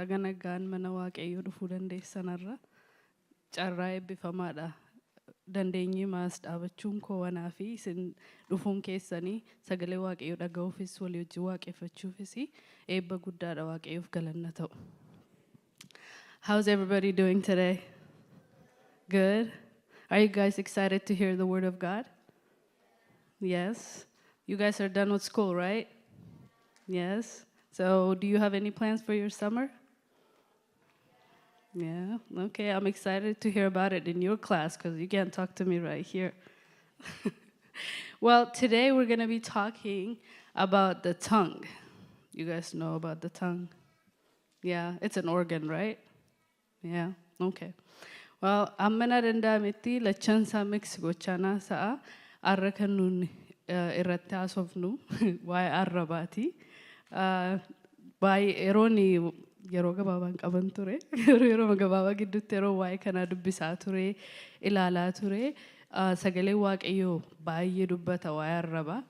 bagana gaan mana waaqayyo dhufuu dandeessanarra carraa eebbifamaadha. Dandeenyi maas dhaabachuun koo wanaa fi isin dhufuun keessanii sagalee waaqayyo dhaga'uufis walii wajjin waaqeffachuufis eebba guddaadha waaqayyoof galanna ta'u. How's everybody doing today? Good? Are you guys excited to hear the word of God? Yes? You guys are done with school, right? Yes? So do you have any plans for your summer? Yeah, okay, I'm excited to hear about it in your class because you can't talk to me right here. Well, today we're going to be talking about the tongue. You guys know about the tongue? Yeah, it's an organ, right? Yeah, okay. Well, ammana danda'ametti lachansa mix gochana sa'a arra kannun irratti haasofnu waa'ee arrabaati. Baay'ee yerooni yeroo gabaabaan qaban ture yeroo gabaabaa gidduutti yeroo waa'ee kana dubbisaa ture ilaalaa ture sagalee waaqayyoo baay'ee dubbata waa'ee arrabaa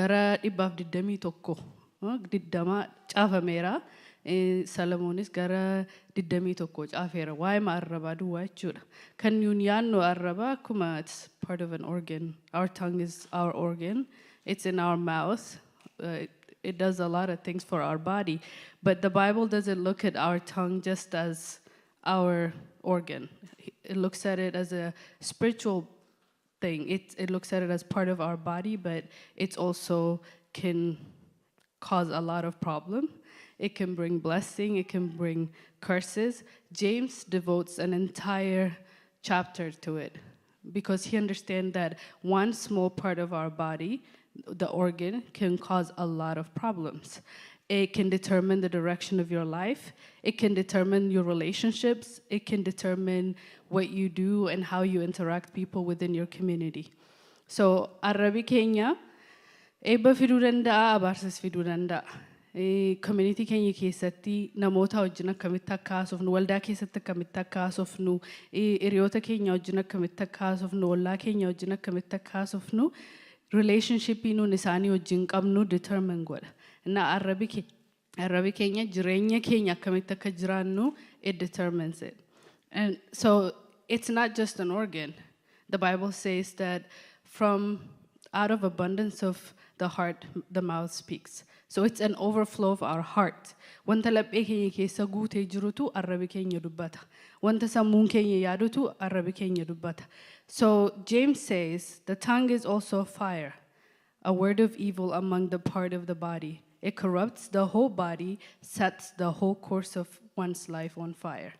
gara 121 diddama caafameera. Salamonis gara 21 caafeera waa'ee arrabaa duwwaa jechuudha. Kan nuun yaannu arrabaa akkuma it's part of an organ. Our tongue is our organ. It's in our mouth. It does a lot of things for our body. But the Bible doesn't look at our tongue just as our organ. It looks at it as a spiritual thing. It looks at it as part of our body, but it also can cause a lot of problem. It can bring blessing, it can bring curses. James devotes an entire chapter to it because he understands that one small part of our body, the organ, can cause a lot of problems. It can determine the direction of your life. It can determine your relationships. It can determine what you do and how you interact people within your community. So, Arabi Kenya, Eba fiduu danda'a, abaarsis fiduu danda'a. Community keenya keessatti namoota wajjin akkamitti akka haasofnu, waldaa keessatti akkamitti akka haasofnu, hiriyoota keenya wajjin akkamitti akka haasofnu, ollaa keenya wajjin akkamitti akka haasofnu, relationshipii nuun isaanii wajjin qabnu determine godha. Na arrabi keenya jireenya keenya akkamitti akka jiraannu, it determines it. And so it's not just an organ. The Bible says that from out of abundance of the heart, the mouth speaks. So it's an overflow of our heart. Wanta laphee keenya keessa guutee jirutu arrabi keenya dubbata. Wanta sammuun keenya yaadutu arrabi keenya dubbata. So James says, the tongue is also fire, a word of evil among the part of the body. It corrupts the whole body, sets the whole course of one's life on fire.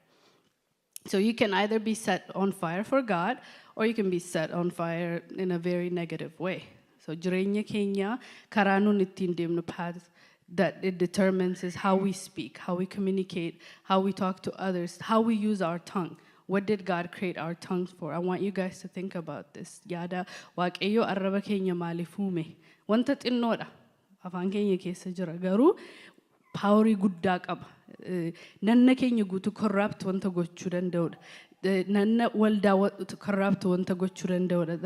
So you can either be set on fire for God, or you can be set on fire in a very negative way. So jireenya keenya karaa nuun ittiin deemnu path that it determines is how we speak, how we communicate, how we talk to others, how we use our tongue. What did God create our tongues for? I want you guys to think about this. Yaada waaqayyo arraba keenya maaliif uume? Wanta xinnoodha. Afaan keenya keessa jira garuu paaworii guddaa qaba. Nanna keenya guutuu corrupt wanta gochuu danda'udha. The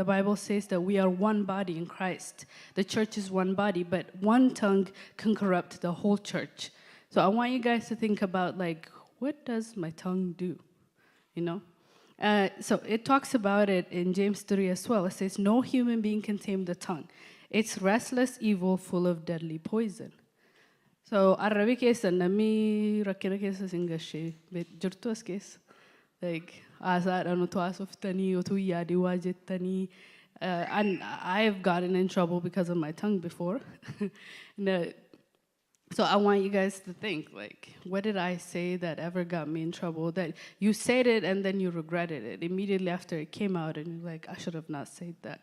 Bible says that we are one body in Christ. The church is one body, but one tongue can corrupt the whole church. So I want you guys to think about, like, what does my tongue do? You know? So it talks about it in James 3 as well. It says, no human being can tame the tongue. It's restless evil full of deadly poison. So arrabi keessa nami rakkina keessa singashe jirtu as keessa. Like, and I have gotten in trouble because of my tongue before. So I want you guys to think, like, what did I say that ever got me in trouble? That you said it and then you regretted it immediately after it came out, and you're like, I should have not said that.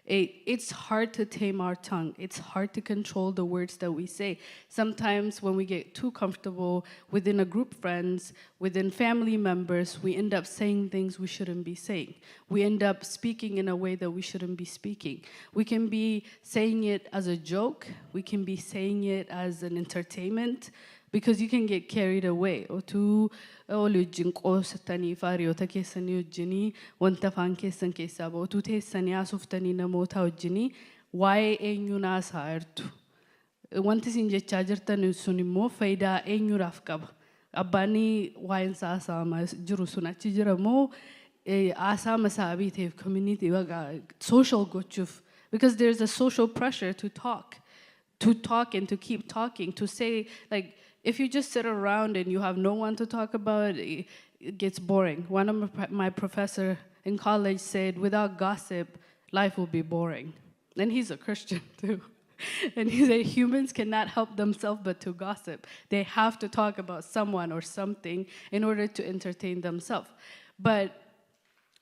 It's hard to tame our tongue. It's hard to control the words that we say. Sometimes when we get too comfortable within a group of friends, within family members, we end up saying things we shouldn't be saying. We end up speaking in a way that we shouldn't be speaking. We can be saying it as a joke. We can be saying it as an entertainment, because you can get carried away. Otu olujin qosatani fariyota keessani wajjini wanta afaan keessan keessaa ba'utu teessanii haasoftanii namoota wajjini waa'ee eenyuun haasa'aa jirtu. wanti isin jechaa jirtan sun immoo faayidaa eenyuudhaaf qaba? Abbaanii waa'een isaa haasawamaa jiru sun achi jira moo haasawa isaa ta'eef community social gochuuf? Because there's a social pressure to talk and to keep talking, to say, like, if you just sit around and you have no one to talk about, it gets boring. One of my professor in college said, without gossip, life will be boring. And he's a Christian too. And he said humans cannot help themselves but to gossip. They have to talk about someone or something in order to entertain themselves. But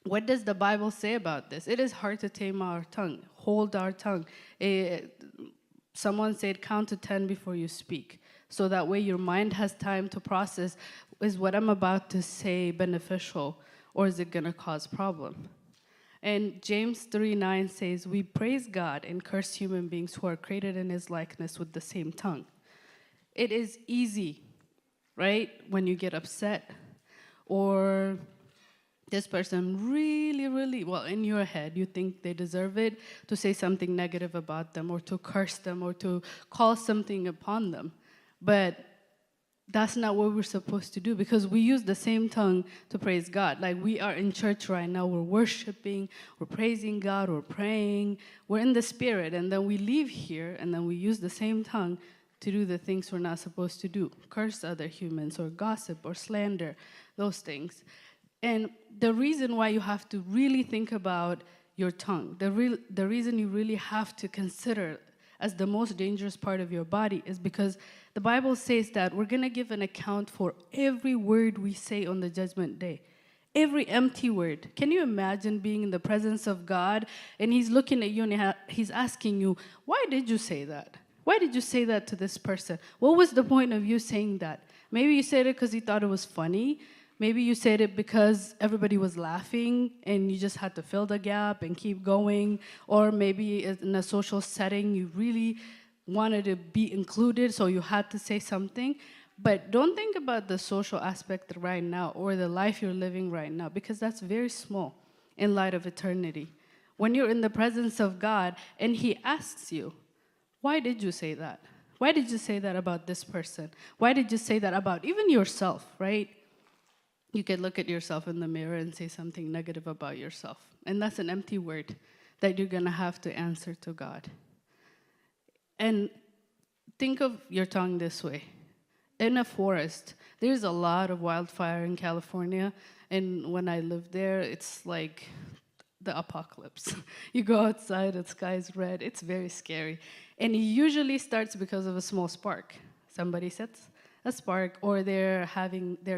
what does the Bible say about this? It is hard to tame our tongue, hold our tongue. Someone said, count to 10 before you speak. So that way your mind has time to process, is what I'm about to say beneficial, or is it going to cause problem? And James 3:9 says, we praise God and curse human beings who are created in his likeness with the same tongue. It is easy, right? When you get upset, or this person really, well, in your head, you think they deserve it, to say something negative about them, or to curse them, or to call something upon them. But that's not what we're supposed to do, because we use the same tongue to praise God. Like, we are in church right now, we're worshiping, we're praising God, we're praying, we're in the Spirit, and then we leave here, and then we use the same tongue to do the things we're not supposed to do, curse other humans, or gossip, or slander, those things. And the reason why you have to really think about your tongue, the reason you really have to consider as the most dangerous part of your body, is because the Bible says that we're going to give an account for every word we say on the judgment day. Every empty word. Can you imagine being in the presence of God and he's looking at you and he's asking you, why did you say that? Why did you say that to this person? What was the point of you saying that? Maybe you said it because you thought it was funny. Maybe you said it because everybody was laughing and you just had to fill the gap and keep going. Or maybe in a social setting, you really wanted to be included, so you had to say something. But don't think about the social aspect right now or the life you're living right now, because that's very small in light of eternity. When you're in the presence of God and he asks you, why did you say that? Why did you say that about this person? Why did you say that about even yourself, right? You could look at yourself in the mirror and say something negative about yourself. And that's an empty word that you're going to have to answer to God. And think of your tongue this way. In a forest, there's a lot of wildfire in California. And when I lived there, it's like the apocalypse. You go outside, the sky's red. It's very scary. And it usually starts because of a small spark. Somebody sets a spark, or they're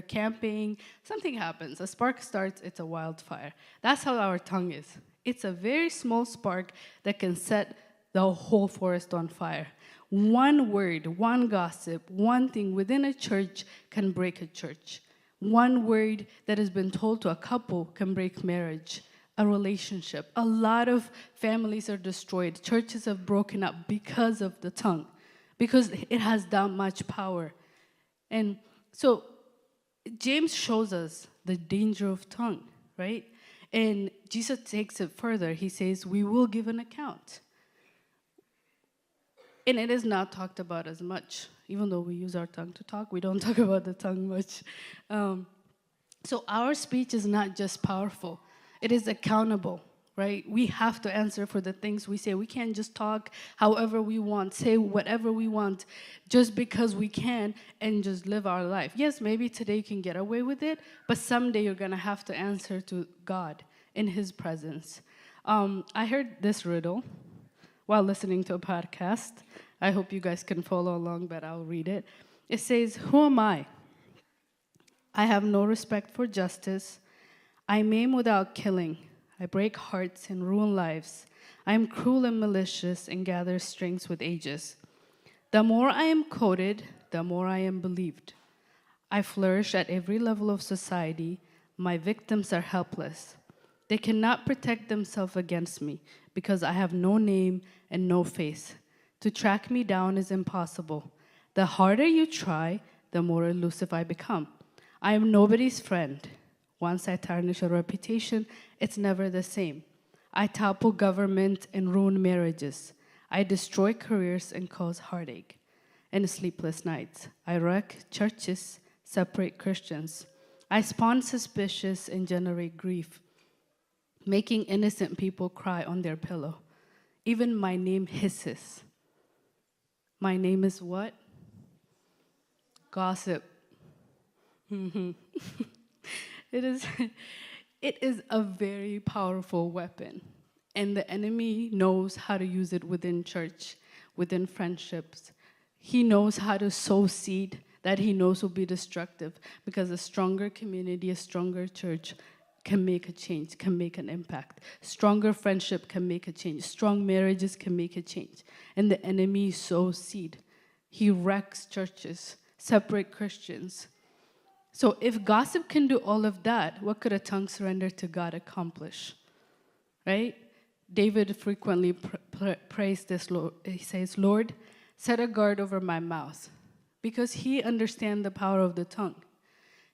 camping, something happens, a spark starts, it's a wildfire. That's how our tongue is. It's a very small spark that can set the whole forest on fire. One word, one gossip, one thing within a church can break a church. One word that has been told to a couple can break marriage, a relationship. A lot of families are destroyed. Churches have broken up because of the tongue, because it has that much power. And so James shows us the danger of tongue, right? And Jesus takes it further. He says, we will give an account. And it is not talked about as much. Even though we use our tongue to talk, we don't talk about the tongue much. So our speech is not just powerful. It is accountable, right? We have to answer for the things we say. We can't just talk however we want, say whatever we want, just because we can, and just live our life. Yes, maybe today you can get away with it, but someday you're going to have to answer to God in his presence. I heard this riddle while listening to a podcast. I hope you guys can follow along, but I'll read it. It says, who am I? I have no respect for justice. I maim without killing. I break hearts and ruin lives. I am cruel and malicious and gather strength with ages. The more I am quoted, the more I am believed. I flourish at every level of society. My victims are helpless. They cannot protect themselves against me because I have no name and no face. To track me down is impossible. The harder you try, the more elusive I become. I am nobody's friend. Once I tarnish a reputation, it's never the same. I topple government and ruin marriages. I destroy careers and cause heartache. and sleepless nights. I wreck churches, separate Christians. I spawn suspicious and generate grief, making innocent people cry on their pillow. Even my name hisses. My name is what? Gossip. It is, it is a very powerful weapon, and the enemy knows how to use it within church, within friendships. He knows how to sow seed that he knows will be destructive, because a stronger community, a stronger church can make a change, can make an impact. Stronger friendship can make a change. Strong marriages can make a change. And the enemy sows seed. He wrecks churches, separate Christians. So if gossip can do all of that, what could a tongue surrendered to God accomplish? Right? David frequently prays this, Lord. He says, Lord, set a guard over my mouth, because he understands the power of the tongue.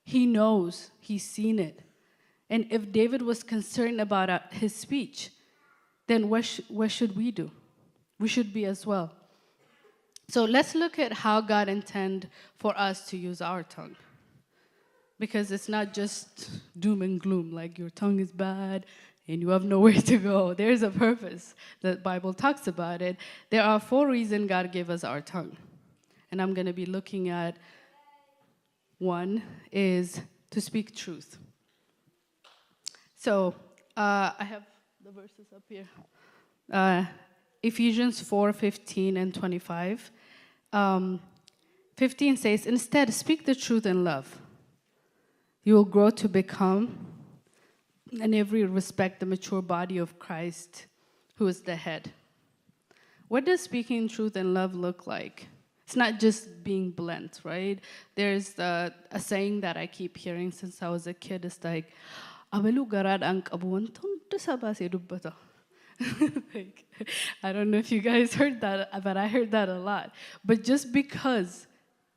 He knows, he's seen it. And if David was concerned about his speech, then what should we do? We should be as well. So let's look at how God intended for us to use our tongue. Because it's not just doom and gloom, like your tongue is bad and you have nowhere to go. There's a purpose. The Bible talks about it. There are 4 reasons God gave us our tongue. And I'm going to be looking at one is to speak truth. So I have the verses up here. Ephesians 4:15 and 25. 15 says, instead, speak the truth in love. You will grow to become, in every respect, the mature body of Christ, who is the head. What does speaking truth in love look like? It's not just being blunt, right? There's a saying that I keep hearing since I was a kid. It's like, "Abalu garad ang kabuan tonto sa base dubbata." Like, I don't know if you guys heard that, but I heard that a lot. But just because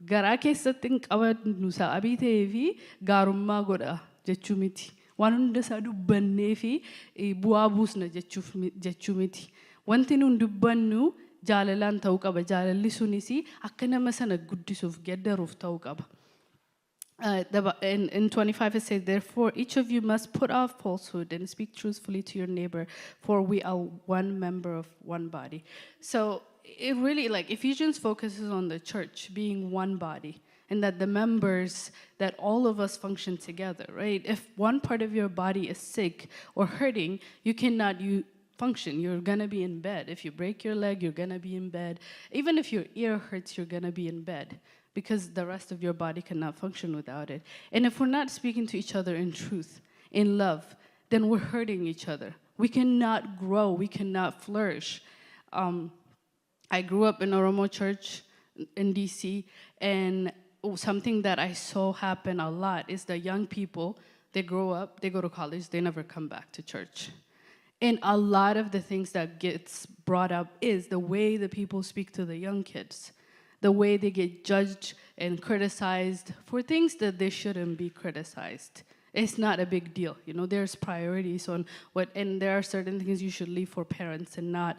garaa keessatti hin qabannu sababii ta'eefi gaarummaa godha jechuu miti. Waan hunda isaa dubbannee fi bu'aa buusna jechuu miti. Wanti nun dubbannu jaalalaan ta'uu qaba. Jaalalli sunis akka nama sana guddisuuf geddaruuf ta'uu qaba. In 25 it says, therefore each of you must put off falsehood and speak truthfully to your neighbor, for we are one member of one body. So it really, like, Ephesians focuses on the church being one body, and that the members, that all of us function together, right? If one part of your body is sick or hurting, you cannot function. You're gonna be in bed. If you break your leg, you're gonna be in bed. Even if your ear hurts, you're gonna be in bed, because the rest of your body cannot function without it. And if we're not speaking to each other in truth, in love, then we're hurting each other. We cannot grow, we cannot flourish. I grew up in Oromo church in DC, and something that I saw happen a lot is the young people, they grow up, they go to college, they never come back to church. And a lot of the things that gets brought up is the way the people speak to the young kids, the way they get judged and criticized for things that they shouldn't be criticized. It's not a big deal. You know, there's priorities on what, and there are certain things you should leave for parents and not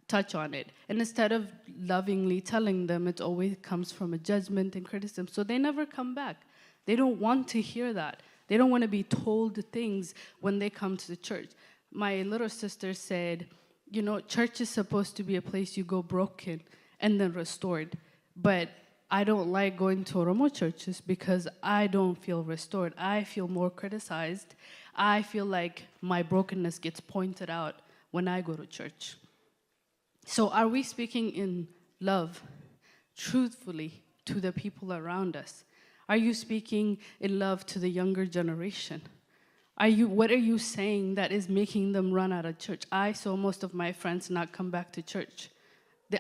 touch on it. And instead of lovingly telling them, it always comes from a judgment and criticism. So they never come back. They don't want to hear that. They don't want to be told things when they come to the church. My little sister said, you know, church is supposed to be a place you go broken and then restored. But I don't like going to Oromo churches because I don't feel restored. I feel more criticized. I feel like my brokenness gets pointed out when I go to church. So are we speaking in love, truthfully, to the people around us? Are you speaking in love to the younger generation? What are you saying that is making them run out of church? I saw most of my friends not come back to church.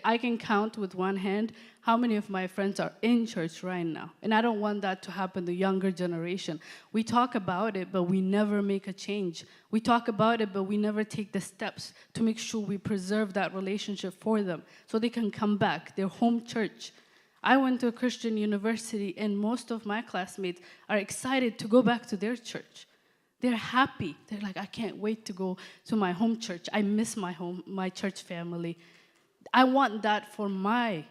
I can count with one hand how many of my friends are in church right now. And I don't want that to happen to the younger generation. We talk about it, but we never make a change. We talk about it, but we never take the steps to make sure we preserve that relationship for them so they can come back, their home church. I went to a Christian university, and most of my classmates are excited to go back to their church. They're happy. They're like, I can't wait to go to my home church. I miss my church family. I want that for my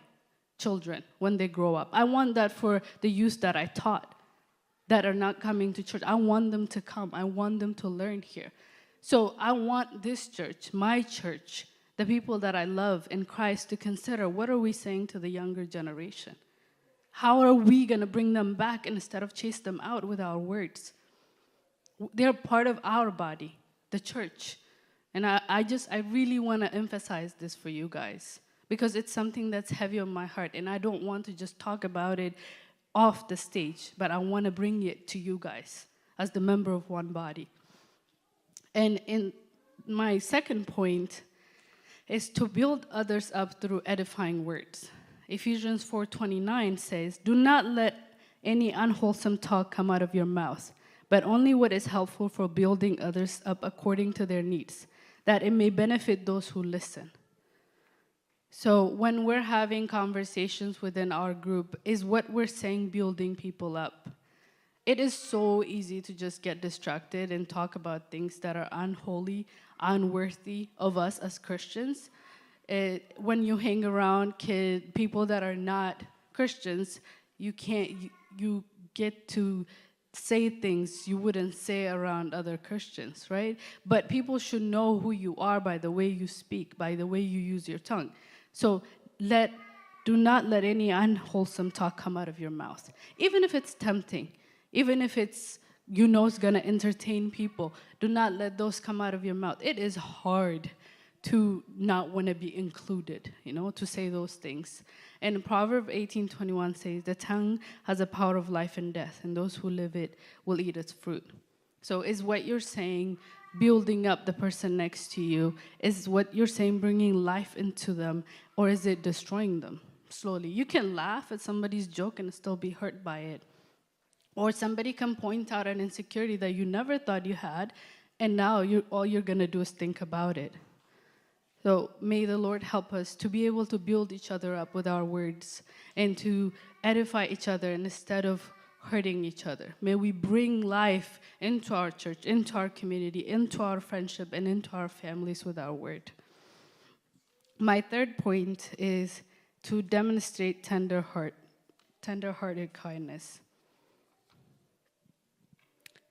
children when they grow up. I want that for the youth that I taught that are not coming to church. I want them to come. I want them to learn here. So I want this church, my church, the people that I love in Christ to consider, what are we saying to the younger generation? How are we going to bring them back instead of chase them out with our words? They're part of our body, the church. And I really want to emphasize this for you guys because it's something that's heavy on my heart. And I don't want to just talk about it off the stage, but I want to bring it to you guys as the member of one body. And in my second point is to build others up through edifying words. Ephesians 4:29 says, "Do not let any unwholesome talk come out of your mouth, but only what is helpful for building others up according to their needs, that it may benefit those who listen." So when we're having conversations within our group, is what we're saying building people up? It is so easy to just get distracted and talk about things that are unholy, unworthy of us as Christians. When you hang around people that are not Christians, you get to say things you wouldn't say around other Christians, right? But people should know who you are by the way you speak, by the way you use your tongue. So do not let any unwholesome talk come out of your mouth, even if it's tempting, even if it's going to entertain people. Do not let those come out of your mouth. It is hard to not want to be included, to say those things. And Proverbs 18:21 says, "The tongue has a power of life and death, and those who live it will eat its fruit." So is what you're saying building up the person next to you? Is what you're saying bringing life into them, or is it destroying them slowly? You can laugh at somebody's joke and still be hurt by it. Or somebody can point out an insecurity that you never thought you had, and now all you're going to do is think about it. So may the Lord help us to be able to build each other up with our words and to edify each other instead of hurting each other. May we bring life into our church, into our community, into our friendship, and into our families with our word. My third point is to demonstrate tender-hearted kindness.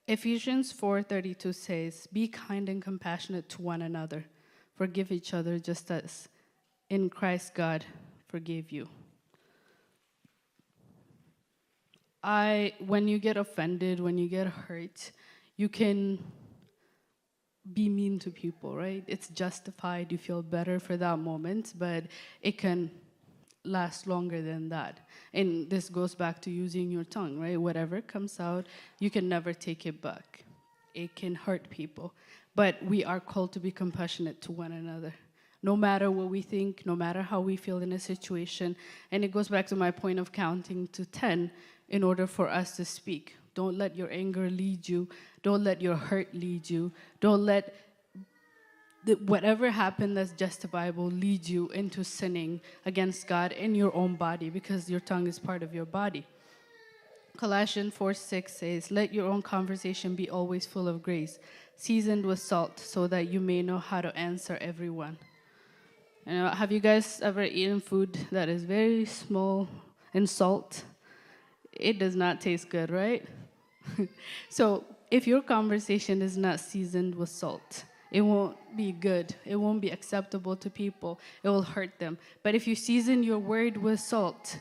Ephesians 4:32 says, "Be kind and compassionate to one another. Forgive each other just as in Christ God forgave you." When you get offended, when you get hurt, you can be mean to people, right? It's justified. You feel better for that moment, but it can last longer than that. And this goes back to using your tongue, right? Whatever comes out, you can never take it back. It can hurt people. But we are called to be compassionate to one another, no matter what we think, no matter how we feel in a situation. And it goes back to my point of counting to 10 in order for us to speak. Don't let your anger lead you. Don't let your hurt lead you. Don't let whatever happened that's justifiable lead you into sinning against God in your own body, because your tongue is part of your body. Colossians 4:6 says, "Let your own conversation be always full of grace, seasoned with salt, so that you may know how to answer everyone." Have you guys ever eaten food that is very small in salt? It does not taste good, right? So if your conversation is not seasoned with salt, it won't be good. It won't be acceptable to people. It will hurt them. But if you season your word with salt,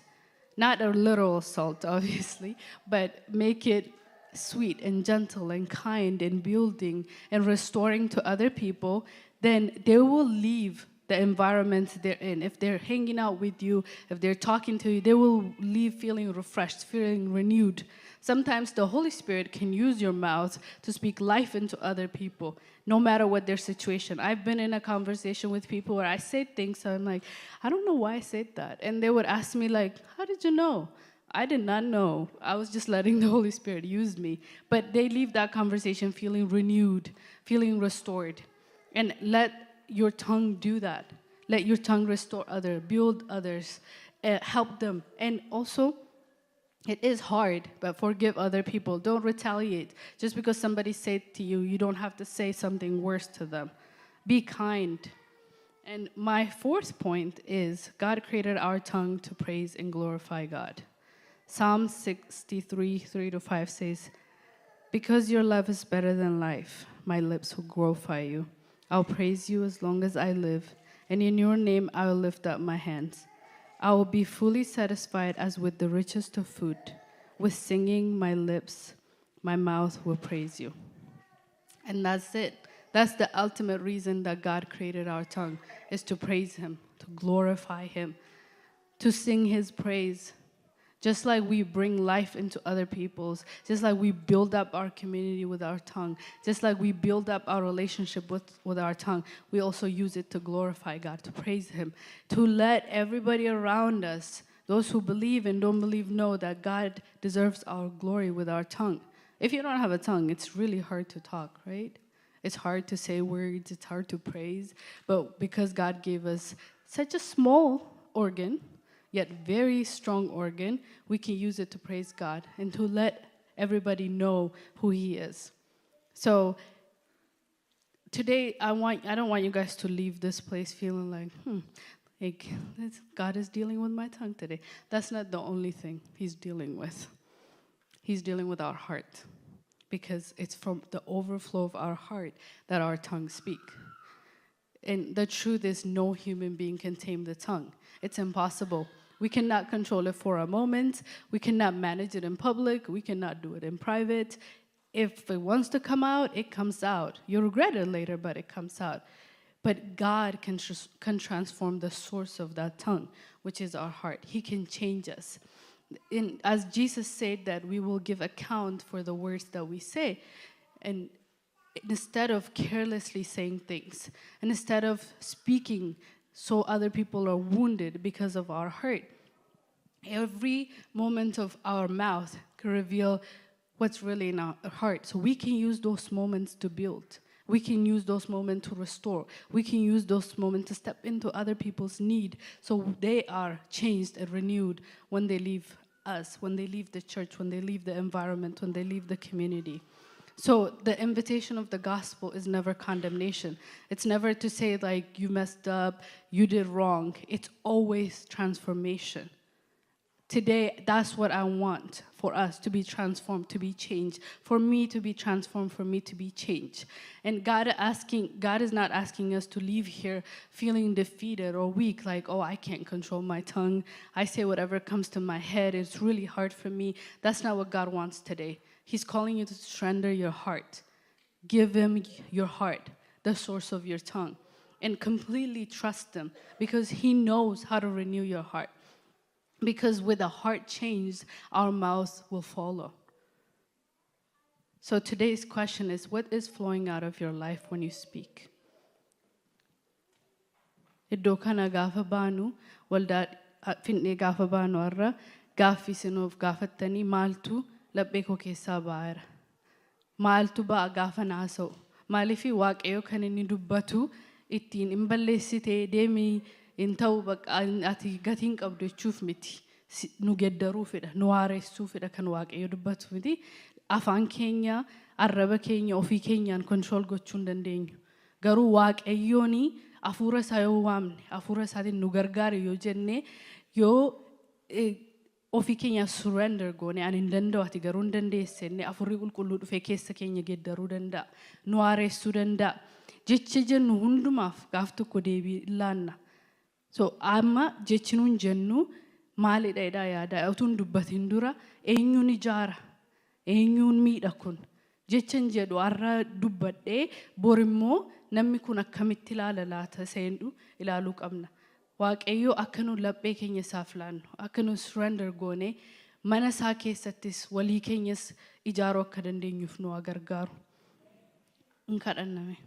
not a literal salt, obviously, but make it sweet and gentle and kind and building and restoring to other people, then they will leave the environment they're in. If they're hanging out with you, if they're talking to you, they will leave feeling refreshed, feeling renewed. Sometimes the Holy Spirit can use your mouth to speak life into other people, no matter what their situation. I've been in a conversation with people where I said things, so I'm like, I don't know why I said that. And they would ask me like, how did you know? I did not know. I was just letting the Holy Spirit use me. But they leave that conversation feeling renewed, feeling restored. And let your tongue do that. Let your tongue restore others, build others, help them. And also, it is hard, but forgive other people. Don't retaliate. Just because somebody said to you, you don't have to say something worse to them. Be kind. And my fourth point is God created our tongue to praise and glorify God. Psalm 63, 3-5 says, because your love is better than life, my lips will glorify you. I'll praise you as long as I live, and in your name I will lift up my hands. I will be fully satisfied as with the richest of food. With singing, my lips, my mouth will praise you. And that's it. That's the ultimate reason that God created our tongue, is to praise him, to glorify him, to sing his praise. Just like we bring life into other people's, just like we build up our community with our tongue, just like we build up our relationship with our tongue, we also use it to glorify God, to praise him, to let everybody around us, those who believe and don't believe, know that God deserves our glory with our tongue. If you don't have a tongue, it's really hard to talk, right? It's hard to say words, it's hard to praise, but because God gave us such a small organ, yet very strong organ, we can use it to praise God and to let everybody know who he is. So today, I don't want you guys to leave this place feeling like God is dealing with my tongue today. That's not the only thing he's dealing with. He's dealing with our heart, because it's from the overflow of our heart that our tongues speak. And the truth is, no human being can tame the tongue. It's impossible. We cannot control it for a moment. We cannot manage it in public. We cannot do it in private. If it wants to come out, it comes out. You regret it later, but it comes out. But God can transform the source of that tongue, which is our heart. He can change us. As Jesus said that we will give account for the words that we say, and instead of carelessly saying things, and instead of speaking so other people are wounded because of our hurt, every moment of our mouth can reveal what's really in our heart. So we can use those moments to build. We can use those moments to restore. We can use those moments to step into other people's need so they are changed and renewed when they leave us, when they leave the church, when they leave the environment, when they leave the community. So the invitation of the gospel is never condemnation. It's never to say like, you messed up, you did wrong. It's always transformation. Today, that's what I want for us, to be transformed, to be changed, for me to be transformed, for me to be changed. And God is not asking us to leave here feeling defeated or weak, like, oh, I can't control my tongue. I say whatever comes to my head. It's really hard for me. That's not what God wants today. He's calling you to surrender your heart. Give him your heart, the source of your tongue, and completely trust him, because he knows how to renew your heart. Because with a heart changed, our mouth will follow. So today's question is, what is flowing out of your life when you speak? Iddoo kana gaafa baanu waldaa finne gaafa baanu arra gaaffi sinuuf gaafattanii maaltu laphee koo keessaa ba'eera. Maaltu ba'a gaafa naasa'u. Maaliif Waaqayyo kan inni dubbatu ittiin hin balleessitee deemii in ta'u ati gatiin qabdu jechuuf miti. Nu geddaruu fedha, nu haaressuu fedha kan Waaqayyo dubbatu miti. Afaan keenya, arraba keenya, ofii keenyaan control gochuu hin dandeenyu. Garuu Waaqayyooni hafuura isaa yoo waamne, hafuura isaatiin nu gargaare yoo jenne, yoo ofii keenya surrender goone, ani hin danda'u ati garuu hin dandeesse, hafuurri qulqulluu dhufee keessa keenya geddaruu danda'a, nu haaressuu danda'a. Jecha jennu hundumaaf gaaf tokko deebii laanna. So amma jechi nuun jennu maalidha jedhaa yaada. Utuun dubbatiin dura eenyuun ijaara, eenyuun miidha kun. Jechan jedhu har'a dubbadhee borimmoo namni kun akkamitti ilaala laata seendu ilaaluu qabna. Waaqayyo akka nu laphee keenya isaaf laannu, akka nu surrender goone mana isaa keessattis walii keenyas ijaaruu akka dandeenyuuf nu gargaaru. Hin kadhanname.